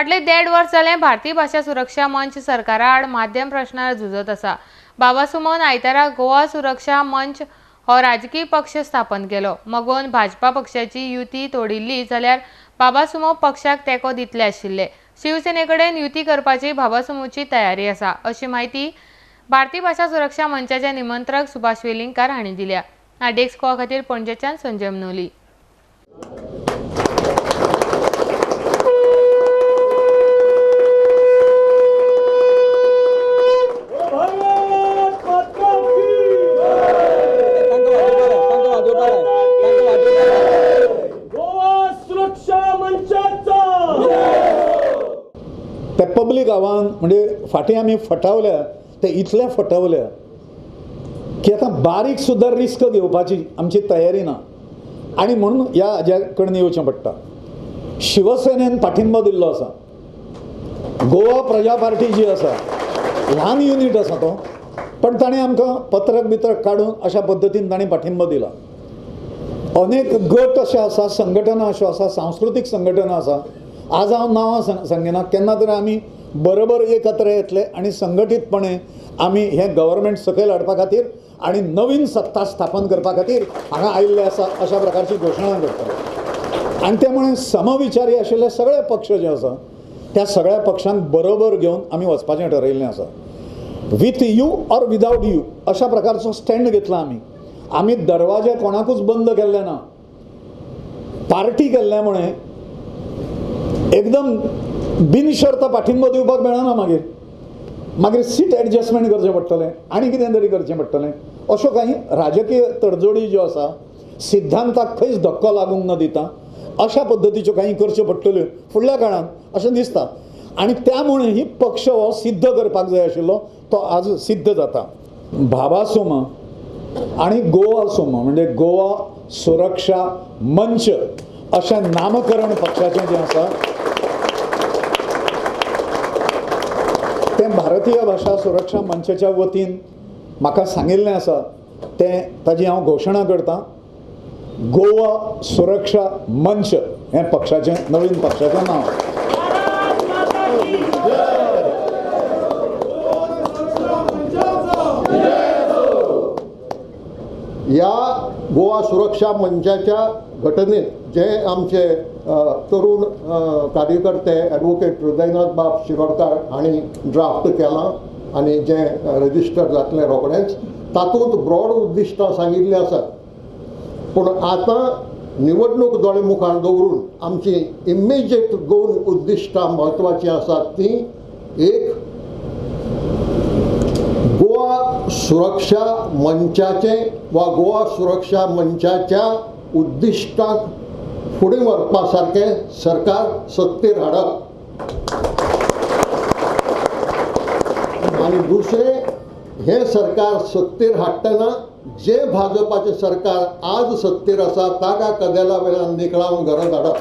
फाटले 1.5 वर्स जालें भारतीय भाशा सुरक्षा मंच सरकारा आड माध्यम प्रश्नार झुजत आसा। बाबा सुमोन आयतारा गोवा सुरक्षा मंच हो राजकीय पक्ष स्थापन केलो। मगोन भाजपा पक्षाची युती तोडिल्ली जाल्यार बाबा सुमो पक्षाक तेंको दितले आशिल्ले। शिवसेने कडेन युती करपाची बाबा सुमोची तयारी आसा अशी म्हायती भारतीय भाशा सुरक्षा मंचाचे निमंत्रक सुभाष वेलिंगकार हांणी दिल्या। डेस्क गोवा खातीर पणजेच्यान संजय मनोली। ते पब्लीक आव्हान म्हणजे फाटीं आमी फटावल्या ते इतले फटवल्या की आतां बारीक सुद्दां रिस्क घेवपाची आमची तयारी ना आनी म्हणून ह्या हाज्या कडेन येवचें पडटा। शिवसेनेन पाठिंबो दिल्लो आसा, गोवा प्रजा पार्टी जी आसा ल्हान युनीट आसा तो, पण ताणें आमकां पत्रक बित्रक काडून अशा पद्दतीन ताणें पाठिंबो दिला। अनेक गट अशे आसा, संघटना अश्यो आसा, सांस्कृतीक संघटना आसा। आज हांव नांवां सांगिना, केन्ना तरी आमी बरोबर एकत्र येतले आनी संघटीतपणे आमी हें गव्हर्मेंट सकयल हाडपा खातीर आनी नवीन सत्ता स्थापन करपा खातीर हांगा आयिल्ले आसा अशा प्रकारची घोशणा करतले। आनी त्यामुळे समविचारी आशिल्ले सगळे पक्ष जे आसा त्या सगळ्या पक्षांक बरोबर घेवन आमी वचपाचें ठरयिल्लें आसा। With you or without you अशा प्रकारचो स्टँड घेतला आमी। आमी दरवाजे कोणाकूच बंद केल्ले ना। पार्टी केल्ल्या मुळे एकदम बिनशर्त पाठिंबो दिवपाक मेळना, मागीर मागीर सीट एडजस्टमेंट करचें पडटलें आनी कितें तरी करचें पडटलें। अश्यो कांय राजकीय तडजोडी ज्यो आसा सिद्धांताक खंयच धक्को लागूंक न दिता अशा पद्दतीच्यो कांय करच्यो पडटल्यो फुडल्या काळांत अशें दिसता आनी त्यामुळे ही पक्ष हो सिद्ध करपाक जाय आशिल्लो तो आज सिद्ध जाता। बाबा सुमा आनी गोवा सुमा म्हणजे गोवा सुरक्षा मंच अशें नामकरण पक्षाचें जें आसा तें भारतीय भाशा सुरक्षा मंचाच्या वतीन म्हाका सांगिल्लें आसा, तें ताजी हांव घोशणा करतां। गोवा सुरक्षा मंच हें पक्षाचें नवीन पक्षाचें नांव। ह्या गोवा सुरक्षा मंचाच्या घटनेत जे आमचे तरुण कार्यकर्ते ॲडवोकेट हृदयनाथ बाब शिरोडकार हांणी ड्राफ्ट केलां आनी जें रजिस्टर जातलें रोखडेंच, तातूंत ब्रॉड उद्दिश्टां सांगिल्लीं आसात। पूण आतां निवडणूक दोळे मुखार दवरून आमची इमिजिएट दोन उद्दिश्टां म्हत्वाचीं आसात तीं एक गोवा सुरक्षा मंचाचें वा गोवा सुरक्षा मंचाच्या उद्दिश्टांक फुडें व्हरपा सारकें सरकार सत्तेर हाडप आनी दुसरें हें सरकार सत्तेर हाडटना जे भाजपाचें सरकार आज सत्तेर आसा ताका कदेला वेल्यान निखळावन घरांत हाडप।